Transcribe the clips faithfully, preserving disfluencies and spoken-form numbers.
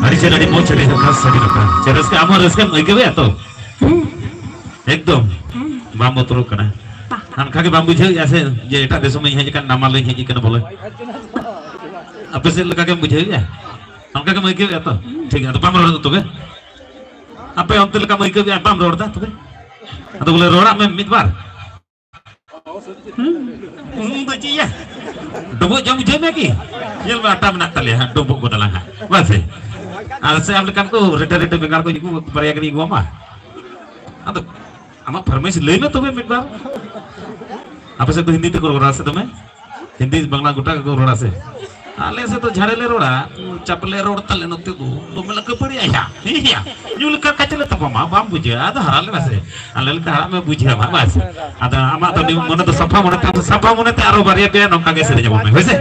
ᱟᱹᱰᱤ ᱪᱮᱦᱨᱟ, ᱟᱹᱰᱤ ᱢᱚᱡᱽ, ᱟᱹᱰᱤ ᱱᱟᱯᱟᱭ, ᱟᱹᱰᱤ ᱱᱟᱯᱟᱭ᱾ ᱪᱮᱫ ᱨᱟᱹᱥᱠᱟᱹ, ᱟᱢ ᱦᱚᱸ ᱨᱟᱹᱥᱠᱟᱹᱢ ᱟᱹᱭᱠᱟᱹᱣᱮᱫᱼᱟ ᱛᱚ? ᱮᱠᱫᱚᱢ᱾ ᱵᱟᱢ ᱵᱚᱛᱚᱨᱚᱜ ᱠᱟᱱᱟ? ᱚᱱᱠᱟ ᱜᱮ ᱵᱟᱢ ᱵᱩᱡᱷᱟᱹᱣᱮᱫᱼᱟ ᱥᱮ ᱡᱮ ᱮᱴᱟᱜ ᱫᱤᱥᱚᱢ ᱤᱧ ᱦᱮᱡ ᱟᱠᱟᱱ, ᱱᱟᱢᱟᱞ ᱤᱧ ᱦᱮᱡ ᱟᱠᱟᱱᱟ ᱵᱚᱞᱮ? ᱟᱯᱮ ᱥᱮᱫ ᱞᱮᱠᱟ ᱜᱮᱢ ᱵᱩᱡᱷᱟᱹᱣᱮᱫᱼᱟ? ᱚᱱᱠᱟ ᱜᱮᱢ ᱟᱹᱭᱠᱟᱹᱣᱮᱫᱼᱟ ᱛᱚ? ᱴᱷᱤᱠ ᱜᱮᱭᱟ, ᱟᱫᱚ ᱵᱟᱢ ᱨᱚᱲ ᱮᱫᱟ ᱛᱚᱵᱮ? ᱟᱯᱮ ᱚᱱᱛᱮ ᱞᱮᱠᱟᱢ ᱟᱹᱭᱠᱟᱹᱣᱮᱫᱼᱟ, ᱵᱟᱢ ᱨᱚᱲ ᱮᱫᱟ ᱛᱚᱵᱮ? ᱟᱫᱚ ᱵᱚᱞᱮ ᱨᱚᱲᱟᱜ ᱢᱮ ᱢᱤᱫ ᱵᱟᱨ᱾ ᱩᱸ, ᱫᱚ ᱪᱮᱫ ᱭᱟ? ᱰᱩᱸᱵᱩᱜ ᱡᱚᱢ ᱵᱩᱡᱷᱟᱹᱣ ᱢᱮ ᱠᱤ? ᱧᱮᱞ ᱢᱮ, ᱟᱴᱟ ᱢᱮᱱᱟᱜ ᱛᱟᱞᱮᱭᱟ ᱦᱟᱸᱜ, ᱰᱩᱸᱵᱩᱜ ᱜᱚᱫ ᱟᱞᱟᱝ ᱦᱟᱸᱜ᱾ ᱵᱟᱝ ᱥᱮ? ᱟᱨ ᱥᱮ ᱟᱢ ᱞᱮᱠᱟᱱ ᱠᱚ ᱨᱮᱴᱮ ᱨᱮᱴᱮ ᱵᱮᱸᱜᱟᱲ ᱠᱚ ᱤᱧ ᱠᱚ ᱵᱟᱨᱭᱟ ᱜᱟᱱ ᱤᱧ ᱟᱹᱜᱩᱣᱟᱢᱟ᱾ ᱟᱫᱚ ᱟᱢᱟᱜ ᱯᱷᱟᱨᱢᱮᱥᱤ ᱞᱟᱹᱭ ᱢᱮ ᱛᱚᱵᱮ ᱢᱤᱫ ᱵᱟᱨ᱾ ᱟᱯᱮ ᱥᱮᱫ ᱫᱚ ᱦᱤᱱᱫᱤ ᱛᱮᱠᱚ ᱨᱚᱲᱟ ᱥᱮ ᱫᱚᱢᱮ? ᱦᱤᱱᱫᱤ ᱵᱟᱝᱞᱟ ᱜᱚᱴᱟ ᱜᱮᱠᱚ ᱨᱚᱲᱟ ᱥᱮ? ᱟᱞᱮ ᱥᱮᱫ ᱫᱚ ᱡᱷᱟᱲᱮ ᱞᱮ ᱨᱚᱲᱟ, ᱪᱟᱯᱞᱮ ᱨᱚᱲ ᱛᱟᱞᱮ ᱱᱚᱛᱮ ᱫᱚ᱾ ᱫᱚᱢᱮ ᱞᱮ ᱠᱷᱟᱹᱯᱟᱹᱨᱤᱜᱼᱟ ᱭᱟ᱾ ᱦᱮᱸ ᱭᱟ᱾ ᱧᱩ ᱞᱮᱠᱷᱟᱱ ᱠᱟᱪ ᱞᱮ ᱛᱟᱯᱟᱢᱟ, ᱵᱟᱢ ᱵᱩᱡᱷᱟᱹᱣᱟ᱾ ᱟᱫᱚ ᱦᱟᱨᱟ ᱞᱮ ᱢᱮᱥᱮ᱾ ᱟᱞᱮ ᱞᱮᱠᱟ ᱦᱟᱲᱟᱜ ᱢᱮ ᱵᱩᱡᱷᱟᱹᱣᱟ, ᱵᱟᱥ᱾ ᱟᱫᱚ ᱟᱢᱟᱜ ᱫᱚ ᱢᱚᱱᱮ ᱫᱚ ᱥᱟᱯᱷᱟ ᱢᱚᱱᱮ ᱛᱟᱢ, ᱥᱟᱯᱷᱟ ᱢᱚᱱᱮ ᱛᱮ ᱟᱨᱚ ᱵᱟᱨᱭᱟ ᱯᱮᱭᱟ ᱱᱚᱝᱠᱟ ᱜᱮ ᱥᱮᱨᱮᱧ ᱟᱵᱚᱱ ᱢᱮ, ᱦᱳᱭ ᱥᱮ?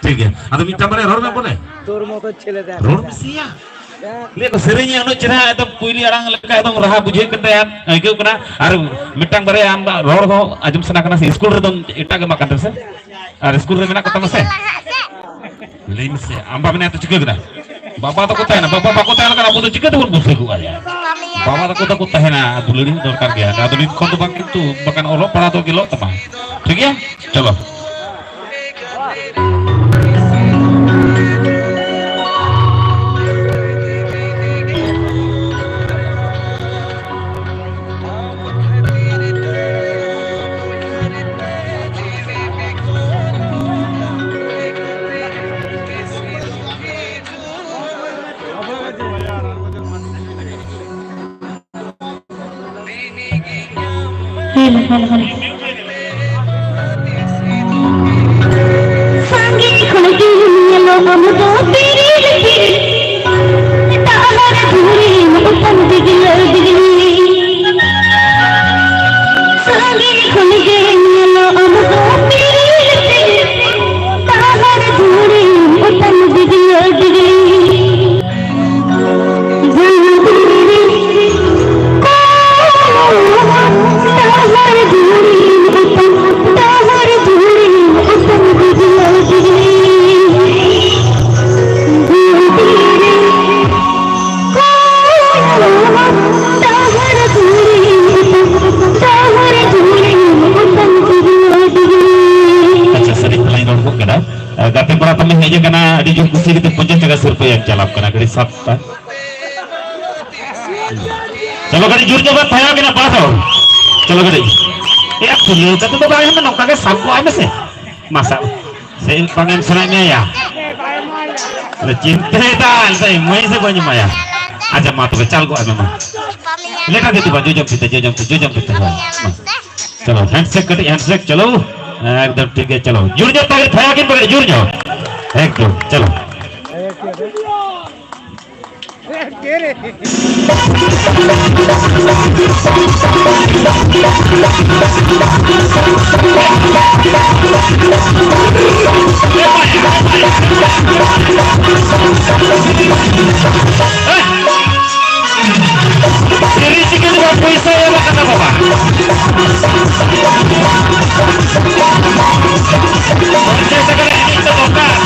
ᱴᱷᱤᱠ ᱜᱮᱭᱟ᱾ ᱟᱫᱚ ᱢᱤᱫᱴᱟᱝ ᱵᱟᱨᱭᱟ ᱨᱚᱲ ᱢᱮ ᱵᱚᱞᱮ᱾ ᱛᱳᱨ ᱢᱚᱛᱚ ᱪᱷᱮᱞᱮ ᱫᱮᱠᱷ᱾ ᱨᱚᱲ ᱢᱮᱥᱮᱭᱟ᱾ ᱞᱟᱹᱭ ᱠᱚ ᱥᱮᱨᱮᱧ ᱩᱱᱟᱹᱜ ᱪᱮᱦᱨᱟ, ᱮᱠᱫᱚᱢ ᱯᱩᱭᱞᱩ ᱟᱲᱟᱝ ᱞᱮᱠᱟ ᱮᱠᱫᱚᱢ ᱨᱟᱦᱟ ᱵᱩᱡᱷᱟᱹᱜ ᱠᱟᱱ ᱛᱟᱭᱟ, ᱟᱹᱭᱠᱟᱹᱜ ᱠᱟᱱᱟ᱾ ᱟᱨ ᱢᱤᱫᱴᱟᱝ ᱵᱟᱨᱭᱟ ᱟᱢ ᱨᱚᱲ ᱦᱚᱸ ᱟᱸᱡᱚᱢ ᱥᱟᱱᱟ ᱠᱟᱱᱟ ᱥᱮ? ᱥᱠᱩᱞ ᱨᱮᱫᱚ ᱮᱴᱟᱜ ᱜᱮ ᱮᱢᱟᱜ ᱠᱟᱱ ᱛᱟᱦᱮᱸ ᱥᱮ? ᱟᱨ ᱥᱠᱩᱞ ᱨᱮ ᱢᱮᱱᱟᱜ ᱠᱚᱛᱟᱢᱟ ᱥᱮ? ᱞᱟᱹᱭ ᱢᱮᱥᱮ, ᱟᱢ ᱵᱟᱢ ᱢᱮᱱᱟ ᱛᱚ ᱪᱤᱠᱟᱹ ᱠᱮᱫᱟ? ᱵᱟᱵᱟ ᱛᱟᱠᱚ ᱛᱟᱦᱮᱱᱟ, ᱵᱟᱵᱟ ᱵᱟᱠᱚ ᱛᱟᱦᱮᱸ ᱞᱮᱱᱠᱷᱟᱱ ᱟᱵᱚ ᱫᱚ ᱪᱤᱠᱟᱹ ᱛᱮᱵᱚᱱ ᱵᱩᱡᱷᱟᱹᱣ ᱠᱚᱜᱼᱟ? ᱵᱟᱵᱟ ᱛᱟᱠᱚ ᱛᱟᱠᱚ ᱛᱟᱦᱮᱱᱟ, ᱫᱩᱞᱟᱹᱲᱤ ᱦᱚᱸ ᱫᱚᱨᱠᱟᱨ ᱜᱮᱭᱟ᱾ ᱟᱫᱚ ᱱᱤᱛ ᱠᱷᱚᱱ ᱫᱚ ᱵᱟᱝ ᱠᱤᱱᱛᱩ, ᱵᱟᱠᱷᱟᱱ ᱚᱞᱚᱜ ᱯᱟᱲᱦᱟᱣ ᱫᱚ ᱜᱮᱞᱚᱜ ᱛᱟᱢᱟ᱾ ᱴᱷᱤᱠ ᱜᱮᱭᱟ? ᱪᱚᱞᱚ᱾ ᱦᱮᱸ, ᱦᱮᱸ, ᱦᱮᱸ᱾ ᱥᱟᱺᱜᱤᱧ ᱠᱷᱚᱱ ᱜᱮᱢ ᱧᱮᱞᱚᱜ ᱟᱢ ᱫᱚ ᱵᱤᱨᱤᱫ ᱵᱤᱨᱤᱫ, ᱛᱟᱦᱟᱨ ᱫᱷᱩᱲᱤ ᱚᱴᱟᱝ ᱫᱤᱜᱞᱟᱹ ᱫᱤᱜᱞᱤ᱾ ᱥᱟᱺᱜᱤᱧ ᱠᱷᱚᱱ ᱜᱮᱢ ᱧᱮᱞᱚᱜ ᱟᱢ ᱫᱚ ᱵᱤᱨᱤᱫ ᱵᱤᱨᱤᱫ, ᱛᱟᱦᱟᱨ ᱫᱷᱩᱲᱤ ᱚᱴᱟᱝ ᱫᱤᱜᱞᱟᱹ ᱫᱤᱜᱞᱤ᱾ ᱟᱹᱰᱤ ᱡᱳᱨ ᱠᱩᱥᱤ ᱠᱟᱛᱮ ᱯᱚᱧᱪᱟᱥ ᱴᱟᱠᱟ ᱥᱤᱨᱯᱟᱹ ᱮᱢ ᱪᱟᱞᱟᱜ ᱠᱟᱱᱟ, ᱜᱟᱹᱰᱤ ᱥᱟᱵ ᱯᱮ᱾ ᱪᱚᱞᱚ ᱜᱟᱹᱰᱤ ᱡᱳᱨ ᱧᱚᱜ ᱵᱮᱱ ᱛᱷᱟᱭᱟ ᱠᱤᱱᱟ ᱵᱟᱨ ᱦᱚᱲ᱾ ᱪᱚᱞᱚ ᱜᱟᱹᱰᱤ᱾ ᱮ, ᱠᱷᱩᱞᱟᱹᱣ ᱠᱟᱛᱮ ᱫᱚ ᱵᱟᱭ ᱮᱢᱟ, ᱱᱚᱝᱠᱟ ᱜᱮ ᱥᱟᱵ ᱠᱚᱜᱼᱟᱭ ᱢᱮᱥᱮ᱾ ᱢᱟ ᱥᱟᱵ᱾ ᱥᱮ ᱵᱟᱝ ᱮᱢ ᱥᱟᱱᱟᱭᱮᱫ ᱢᱮᱭᱟ ᱭᱟ? ᱟᱫᱚ ᱪᱤᱱᱛᱟᱹᱭᱮᱫᱟ, ᱟᱫᱚ ᱮᱢᱟᱭ ᱥᱮ ᱵᱟᱹᱧ ᱮᱢᱟᱭᱟ? ᱟᱪᱪᱷᱟ, ᱢᱟ ᱛᱚᱵᱮ ᱪᱟᱞ ᱜᱚᱫ ᱢᱮ ᱢᱟ᱾ ᱞᱮᱴᱟ ᱫᱮ ᱛᱚ ᱵᱟ, ᱡᱚᱡᱚᱢ ᱯᱤᱛᱟᱹ, ᱡᱚᱡᱚᱢ ᱯᱤᱛᱟᱹ, ᱡᱚᱡᱚᱢ ᱯᱤᱛᱟᱹ, ᱦᱳᱭ᱾ ᱢᱟ᱾ ᱪᱚᱞᱚ, handshake ᱠᱟᱹᱴᱤᱡ, handshake, ᱪᱚᱞᱚ᱾ ᱮᱠᱫᱚᱢ ᱴᱷᱤᱠ ᱜᱮᱭᱟ, ᱪᱚᱞᱚ᱾ ᱡᱳᱨ ᱧᱚᱜ ᱛᱟᱜᱮ ᱛᱷᱟᱭᱟ ᱠᱤᱱ ᱵᱟᱠᱷᱟᱡ, ᱡᱳᱨ ᱧᱚᱜ᱾ ᱮᱠᱫᱚᱢ, ᱪᱚᱞᱚ᱾ ᱯᱷᱨᱤ ᱴᱤᱠᱤᱴ ᱵᱟᱝ, ᱯᱚᱭᱥᱟ ᱮᱢ ᱟᱠᱟᱱᱟ ᱵᱟᱵᱟ᱾ ᱯᱚᱧᱪᱟᱥ ᱴᱟᱠᱟ ᱨᱮ ᱮᱱᱮᱡ ᱫᱚ ᱫᱚᱨᱠᱟᱨ᱾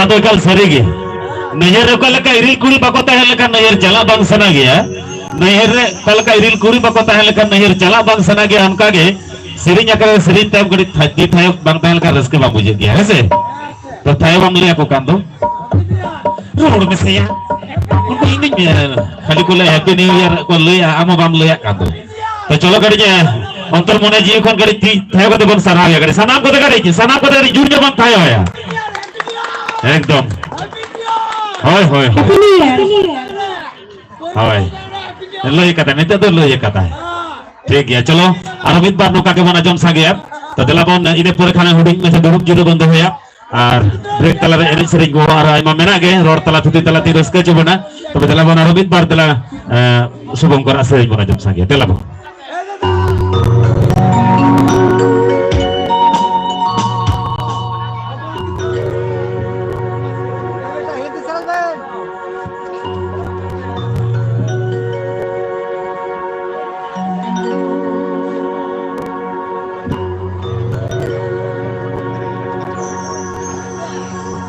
ᱫᱚ ᱮᱠᱟᱞ ᱥᱟᱹᱨᱤ ᱜᱮ᱾ ᱱᱟᱹᱭᱦᱟᱹᱨ ᱨᱮ ᱚᱠᱟ ᱞᱮᱠᱟ ᱤᱨᱤᱞ ᱠᱩᱲᱤ ᱵᱟᱠᱚ ᱛᱟᱦᱮᱸ ᱞᱮᱠᱷᱟᱱ ᱱᱟᱹᱭᱦᱟᱹᱨ ᱪᱟᱞᱟᱜ ᱵᱟᱝ ᱥᱟᱱᱟ ᱜᱮᱭᱟ᱾ ᱱᱟᱹᱭᱦᱟᱹᱨ ᱨᱮ ᱚᱠᱟ ᱞᱮᱠᱟ ᱤᱨᱤᱞ ᱠᱩᱲᱤ ᱵᱟᱠᱚ ᱛᱟᱦᱮᱸ ᱞᱮᱠᱷᱟᱱ ᱱᱟᱹᱭᱦᱟᱹᱨ ᱪᱟᱞᱟᱜ ᱵᱟᱝ ᱥᱟᱱᱟ ᱜᱮᱭᱟ, ᱚᱱᱠᱟ ᱜᱮ ᱥᱮᱨᱮᱧ ᱟᱠᱷᱲᱟ ᱨᱮ ᱥᱮᱨᱮᱧ ᱛᱟᱭᱚᱢ ᱠᱟᱹᱴᱤᱡ ᱛᱷᱟ-, ᱛᱤ ᱛᱷᱟᱭᱚ ᱵᱟᱝ ᱛᱟᱦᱮᱸ ᱞᱮᱠᱷᱟᱱ ᱨᱟᱹᱥᱠᱟᱹ ᱵᱟᱝ ᱵᱩᱡᱷᱟᱹᱜ ᱜᱮᱭᱟ, ᱦᱮᱸ ᱥᱮ? ᱛᱚ ᱛᱷᱟᱭᱚ ᱵᱟᱢ ᱞᱟᱹᱭ ᱟᱠᱚ ᱠᱟᱱ ᱫᱚ᱾ ᱨᱚᱲ ᱢᱮᱥᱮᱭᱟ᱾ ᱩᱱᱠᱩ ᱤᱧ ᱫᱩᱧ, ᱮ, ᱠᱷᱟᱹᱞᱤ ᱠᱚ ᱞᱟᱹᱭᱟ Happy New Year ᱠᱚ ᱞᱟᱹᱭᱟ, ᱟᱢ ᱦᱚᱸ ᱵᱟᱢ ᱞᱟᱹᱭᱟᱜ ᱠᱟᱱ ᱫᱚ᱾ ᱛᱚ ᱪᱚᱞᱚ ᱠᱟᱹᱴᱤᱡ, ᱮ, ᱚᱱᱛᱚᱨ ᱢᱚᱱᱮ ᱡᱤᱣᱤ ᱠᱷᱚᱱ ᱠᱟᱹᱴᱤᱡ ᱛᱤ ᱛᱷᱟᱭᱚ ᱠᱟᱛᱮ ᱵᱚᱱ ᱥᱟᱨᱦᱟᱣ ᱮᱭᱟ᱾ ᱠᱟᱹᱴᱤᱡ ᱥᱟᱱᱟᱢ ᱠᱚᱛᱮ ᱠᱟᱹᱴᱤᱡ, ᱥᱟᱱᱟᱢ ᱠᱚᱛᱮ ᱠᱟᱹᱴᱤᱡ ᱡᱳᱨ ᱧᱚᱜ ᱵᱚᱱ ᱛᱷᱟᱭᱚ ᱟᱭᱟ᱾ ᱮᱠᱫᱚᱢ᱾ ᱦᱳᱭ, ᱦᱳᱭ, ᱦᱳᱭ᱾ ᱦᱳᱭ᱾ ᱞᱟᱹᱭ ᱠᱟᱫᱟᱭ, ᱱᱤᱛᱚᱜ ᱫᱚ ᱞᱟᱹᱭ ᱠᱟᱫᱟᱭ᱾ ᱴᱷᱤᱠ ᱜᱮᱭᱟ, ᱪᱚᱞᱚ᱾ ᱟᱨ ᱢᱤᱫ ᱵᱟᱨ ᱱᱚᱝᱠᱟ ᱜᱮᱵᱚᱱ ᱟᱸᱡᱚᱢ ᱥᱟᱸᱜᱮᱭᱟ᱾ ᱛᱚ ᱫᱮᱞᱟ ᱵᱚᱱ, ᱤᱱᱟᱹ ᱯᱚᱨᱮ ᱠᱷᱟᱱ ᱦᱩᱰᱤᱧ ᱢᱟᱪᱷᱟ ᱫᱩᱲᱩᱵ ᱡᱤᱨᱟᱹ ᱵᱚᱱ ᱫᱚᱦᱚᱭᱟ᱾ ᱟᱨ break ᱛᱟᱞᱟᱨᱮ ᱮᱱᱮᱡ ᱥᱮᱨᱮᱧ ᱠᱚ ᱟᱨ ᱟᱭᱢᱟ ᱢᱮᱱᱟᱜ ᱜᱮ, ᱨᱚᱲ ᱛᱟᱞᱟ, ᱛᱷᱩᱛᱤ ᱛᱟᱞᱟ ᱛᱤᱧ ᱨᱟᱹᱥᱠᱟᱹ ᱦᱚᱪᱚ ᱵᱚᱱᱟ᱾ ᱛᱚᱵᱮ ᱫᱮᱞᱟ ᱵᱚᱱ ᱟᱨᱚ ᱢᱤᱫ ᱵᱟᱨ ᱫᱮᱞᱟ, ᱮ, ᱥᱩᱵᱷᱚᱝᱠᱚᱨᱟᱜ ᱥᱮᱨᱮᱧ ᱵᱚᱱ ᱟᱸᱡᱚᱢ ᱥᱟᱸᱜᱮᱭᱟ᱾ ᱫᱮᱞᱟ ᱵᱚᱱ᱾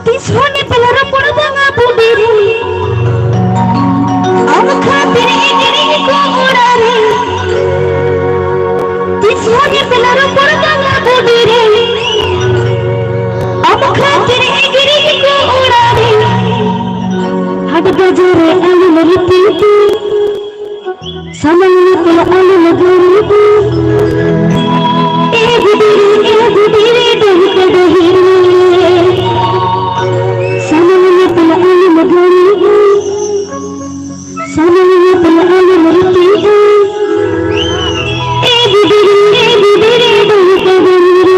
ᱛᱤᱥ ᱦᱚᱸ ᱧᱮᱯᱮᱞ ᱨᱚᱯᱚᱲ ᱵᱟᱝᱟ ᱵᱩᱰᱤᱨᱮ, ᱟᱢ ᱠᱷᱟᱹᱛᱤᱨ ᱮᱜᱮᱨᱤᱧ ᱠᱚ ᱚᱲᱟᱜ ᱨᱮ᱾ ᱛᱤᱥ ᱦᱚᱸ ᱧᱮᱯᱮᱞ ᱨᱚᱯᱚᱲ ᱵᱟᱝᱟ ᱵᱩᱰᱤᱨᱮ, ᱟᱢ ᱠᱷᱟᱹᱛᱤᱨ ᱮᱜᱮᱨᱤᱧ ᱠᱚ ᱚᱲᱟᱜ ᱨᱮ᱾ ᱦᱟᱴ ᱵᱟᱡᱟᱨ ᱨᱮ ᱟᱞᱚᱢ ᱨᱤᱯᱤᱴ᱾ ᱥᱟᱢᱟᱝ ᱧᱮᱯᱮᱞ ᱟᱞᱚᱢ ᱵᱟᱹᱲᱤᱡ᱾ ᱮ ᱜᱤᱫᱽᱨᱟᱹ, ᱮ ᱜᱤᱫᱽᱨᱟᱹ, ᱰᱟᱹᱦᱤ ᱠᱚ ᱰᱟᱹᱦᱤ ᱨᱮ᱾ ᱥᱟᱢᱟᱝ ᱧᱮᱯᱮᱞ ᱟᱞᱚᱢ ᱵᱟᱹᱲᱤᱡ᱾ ᱥᱟᱢᱟᱝ ᱧᱮᱯᱮᱞ ᱟᱞᱚᱢ ᱨᱤᱯᱤᱴ᱾ ᱮ ᱜᱤᱫᱽᱨᱟᱹ, ᱮ ᱜᱤᱫᱽᱨᱟᱹ, ᱰᱟᱹᱦᱤ ᱠᱚ ᱰᱟᱹᱦᱤ ᱨᱮ᱾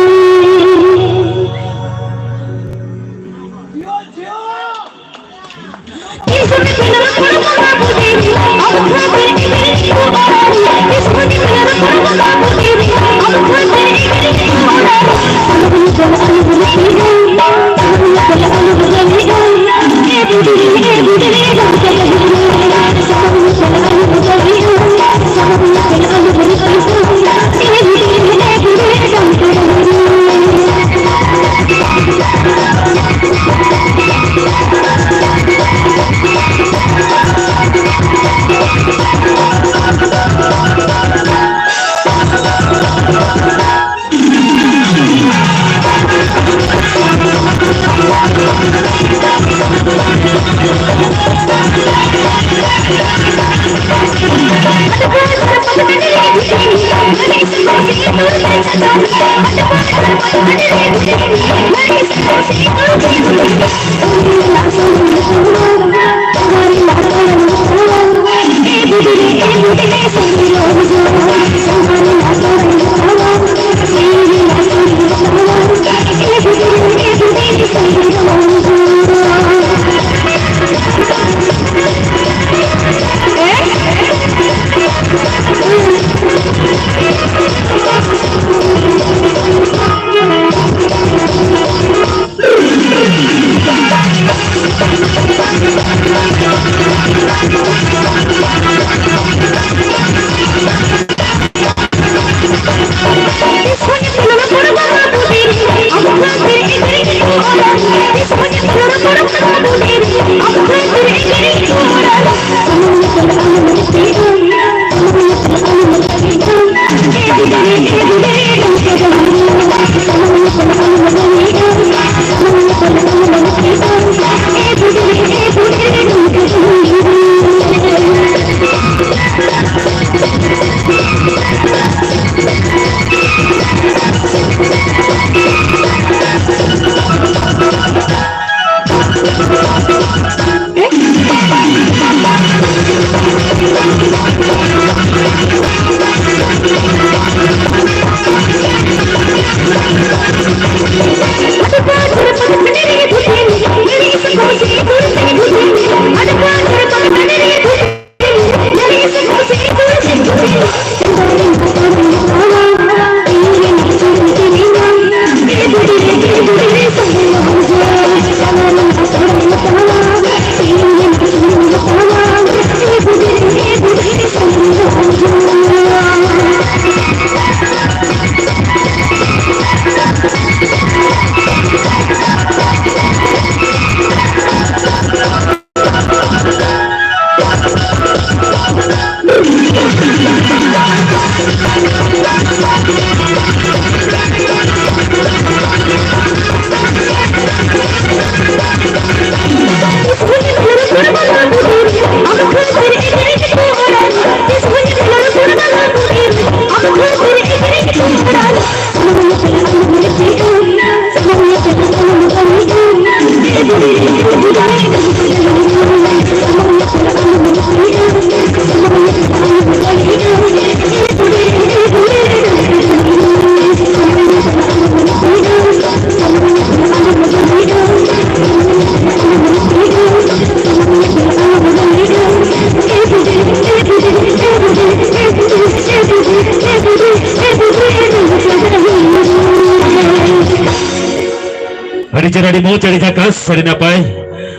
ᱟᱹᱰᱤ ᱢᱚᱡᱽ, ᱟᱹᱰᱤ ᱡᱷᱟᱠᱟᱥ, ᱟᱹᱰᱤ ᱱᱟᱯᱟᱭ᱾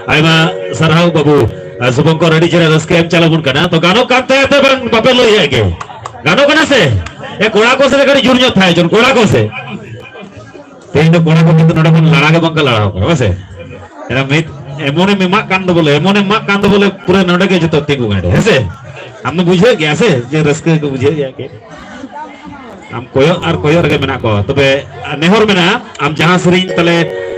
ᱟᱭᱢᱟ ᱥᱟᱨᱦᱟᱣ ᱵᱟᱹᱵᱩ, ᱟᱨ ᱥᱩᱵᱚᱝᱠᱚᱨ ᱟᱹᱰᱤ ᱪᱮᱦᱨᱟ ᱨᱟᱹᱥᱠᱟᱹ ᱮᱢ ᱪᱟᱞ ᱟᱵᱚᱱ ᱠᱟᱱᱟ᱾ ᱛᱚ ᱜᱟᱱᱚᱜ ᱠᱟᱱ ᱛᱟᱭᱟ ᱛᱚ ᱵᱟᱝ, ᱵᱟᱯᱮ ᱞᱟᱹᱭᱮᱫ ᱜᱮ? ᱜᱟᱱᱚᱜ ᱠᱟᱱᱟ ᱥᱮ? ᱮ ᱠᱚᱲᱟ ᱠᱚ ᱥᱮ ᱠᱟᱹᱴᱤᱡ ᱡᱳᱨ ᱧᱚᱜ ᱛᱟᱦᱮᱸ ᱦᱚᱪᱚᱱ, ᱠᱚᱲᱟ ᱠᱚ ᱥᱮ? ᱛᱮᱦᱮᱧ ᱫᱚ ᱠᱚᱲᱟ ᱠᱚ ᱠᱤᱱᱛᱩ ᱱᱚᱰᱮ ᱠᱷᱚᱱ ᱞᱟᱲᱟ ᱜᱮ ᱵᱟᱝ ᱠᱚ ᱞᱟᱲᱟᱣ ᱠᱟᱱᱟ, ᱵᱟᱥᱮ? ᱮᱱᱟ ᱢᱤᱫ ᱮᱢᱚᱱᱮᱢ ᱮᱢᱟᱜ ᱠᱟᱱ ᱫᱚ ᱵᱚᱞᱮ, ᱮᱢᱚᱱᱮᱢ ᱮᱢᱟᱜ ᱠᱟᱱ ᱫᱚ ᱵᱚᱞᱮ, ᱯᱩᱨᱟᱹ ᱱᱚᱰᱮ ᱜᱮ ᱡᱚᱛᱚ ᱛᱤᱸᱜᱩ ᱜᱟᱸᱰᱮ, ᱦᱮᱸ ᱥᱮ? ᱟᱢ ᱫᱚ ᱵᱩᱡᱷᱟᱹᱣ ᱜᱮᱭᱟ ᱥᱮ ᱡᱮ ᱨᱟᱹᱥᱠᱟᱹ ᱠᱚ ᱵᱩᱡᱷᱟᱹᱣ ᱜᱮᱭᱟ ᱠᱤ? ᱟᱢ ᱠᱚᱭᱚᱜ ᱟᱨ ᱠᱚᱭᱚᱜ ᱨᱮᱜᱮ ᱢᱮᱱᱟᱜ ᱠᱚᱣᱟ᱾ ᱛᱚᱵᱮ ᱱᱮᱦᱚᱨ ᱢᱮᱱᱟᱜᱼᱟ, ᱟᱢ ᱡᱟᱦᱟᱸ ᱥᱮᱨᱮᱧ ᱛᱟᱞᱮ,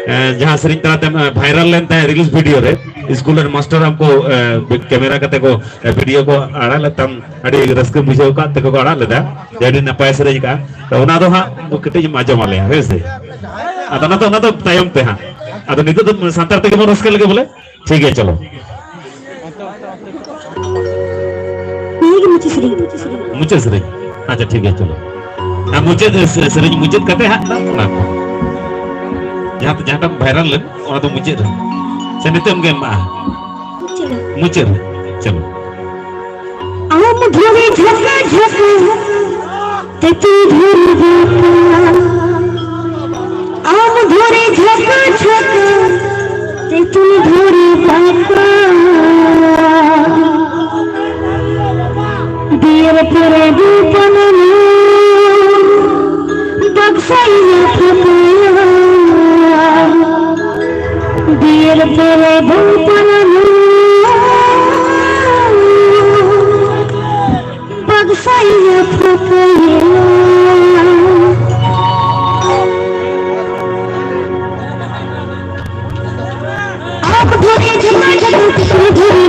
ᱮ, ᱡᱟᱦᱟᱸ ᱥᱮᱨᱮᱧ ᱛᱟᱞᱟᱛᱮᱢ, ᱮ, ᱵᱷᱟᱭᱨᱟᱞ ᱞᱮᱱ ᱛᱟᱦᱮᱸᱫ ᱨᱤᱞᱥ ᱵᱷᱤᱰᱤᱭᱳ ᱨᱮ, ᱥᱠᱩᱞ ᱨᱮᱱ ᱢᱟᱥᱴᱟᱨ ᱟᱢ ᱠᱚ, ᱮ, ᱠᱮᱢᱮᱨᱟ ᱠᱟᱛᱮ ᱠᱚ, ᱮ, ᱵᱷᱤᱰᱤᱭᱳ ᱠᱚ ᱟᱲᱟᱜ ᱞᱮᱫ ᱛᱟᱢ, ᱟᱹᱰᱤ ᱨᱟᱹᱥᱠᱟᱹ ᱵᱩᱡᱷᱟᱹᱣ ᱠᱟᱜ ᱛᱮᱠᱚ ᱠᱚ ᱟᱲᱟᱜ ᱞᱮᱫᱟ ᱡᱮ ᱟᱹᱰᱤ ᱱᱟᱯᱟᱭ ᱥᱮᱨᱮᱧ ᱠᱟᱜᱼᱟ᱾ ᱛᱚ ᱚᱱᱟ ᱫᱚ ᱦᱟᱸᱜ ᱠᱟᱹᱴᱤᱡ ᱮᱢ ᱟᱸᱡᱚᱢ ᱟᱞᱮᱭᱟ, ᱦᱮᱸ ᱥᱮ? ᱟᱫᱚ ᱚᱱᱟ ᱫᱚ, ᱚᱱᱟ ᱫᱚ ᱛᱟᱭᱚᱢ ᱛᱮ ᱦᱟᱸᱜ᱾ ᱟᱫᱚ ᱱᱤᱛᱚᱜ ᱫᱚ ᱥᱟᱱᱛᱟᱲ ᱛᱮᱜᱮ ᱵᱚᱱ ᱨᱟᱹᱥᱠᱟᱹ ᱞᱮᱜᱮ ᱵᱚᱞᱮ᱾ ᱴᱷᱤᱠ ᱜᱮᱭᱟ, ᱪᱚᱞᱚ᱾ ᱱᱤᱭᱟᱹ ᱜᱮ ᱢᱩᱪᱟᱹᱫ ᱥᱮᱨᱮᱧ᱾ ᱢᱩᱪᱟᱹᱫ ᱥᱮᱨᱮᱧ᱾ ᱟᱪᱪᱷᱟ, ᱴᱷᱤᱠ ᱜᱮᱭᱟ, ᱪᱚᱞᱚ᱾ ᱟᱨ ᱢᱩᱪᱟᱹᱫ ᱥᱮ-, ᱥᱮᱨᱮᱧ ᱢᱩᱪᱟᱹᱫ ᱠᱟᱛᱮ ᱦᱟᱸᱜ ᱚᱱᱟ ᱠᱚ᱾ ᱡᱟᱦᱟᱸ, ᱡᱟᱦᱟᱸᱴᱟᱜ ᱵᱷᱟᱭᱨᱟᱞ ᱞᱮᱱ, ᱚᱱᱟ ᱫᱚ ᱢᱩᱪᱟᱹᱫ ᱨᱮ᱾ ᱥᱮ ᱱᱤᱛᱚᱜ ᱮᱢ ᱮᱢᱟᱜᱼᱟ? ᱢᱩᱪᱟᱹᱫ ᱨᱮ᱾ ᱢᱩᱪᱟᱹᱫ ᱨᱮ᱾ ᱪᱚᱞᱚ᱾ ᱟᱢ ᱫᱷᱩᱲᱤ ᱡᱷᱟᱹᱠᱟ ᱡᱷᱟᱹᱠᱟ ᱛᱮᱛᱩᱞ ᱫᱷᱩᱲᱤ ᱵᱟᱠᱟ᱾ ᱟᱢ ᱫᱷᱩᱲᱤ ᱡᱷᱟᱹᱠᱟ ᱡᱷᱟᱹᱠᱟ ᱛᱮᱛᱩᱞ ᱫᱷᱩᱲᱤ ᱵᱟᱠᱟ᱾ ᱵᱤᱨ ᱯᱚᱨᱮ ᱵᱩᱯᱟᱱᱟᱢ ᱵᱟᱠᱥᱟᱭᱟ ᱯᱷᱟᱠᱟᱭᱟ᱾ ᱵᱤᱨ ᱯᱚᱨᱮ ᱵᱩᱯᱟᱱᱟᱢ ᱵᱟᱠᱥᱟᱭᱟ ᱯᱷᱟᱠᱟᱭᱟ᱾ ᱟᱢ ᱫᱷᱩᱲᱤ ᱡᱷᱟᱹᱠᱟ ᱡᱷᱟᱹᱠᱟ ᱛᱮᱛᱩᱞ ᱫᱷᱩᱲᱤ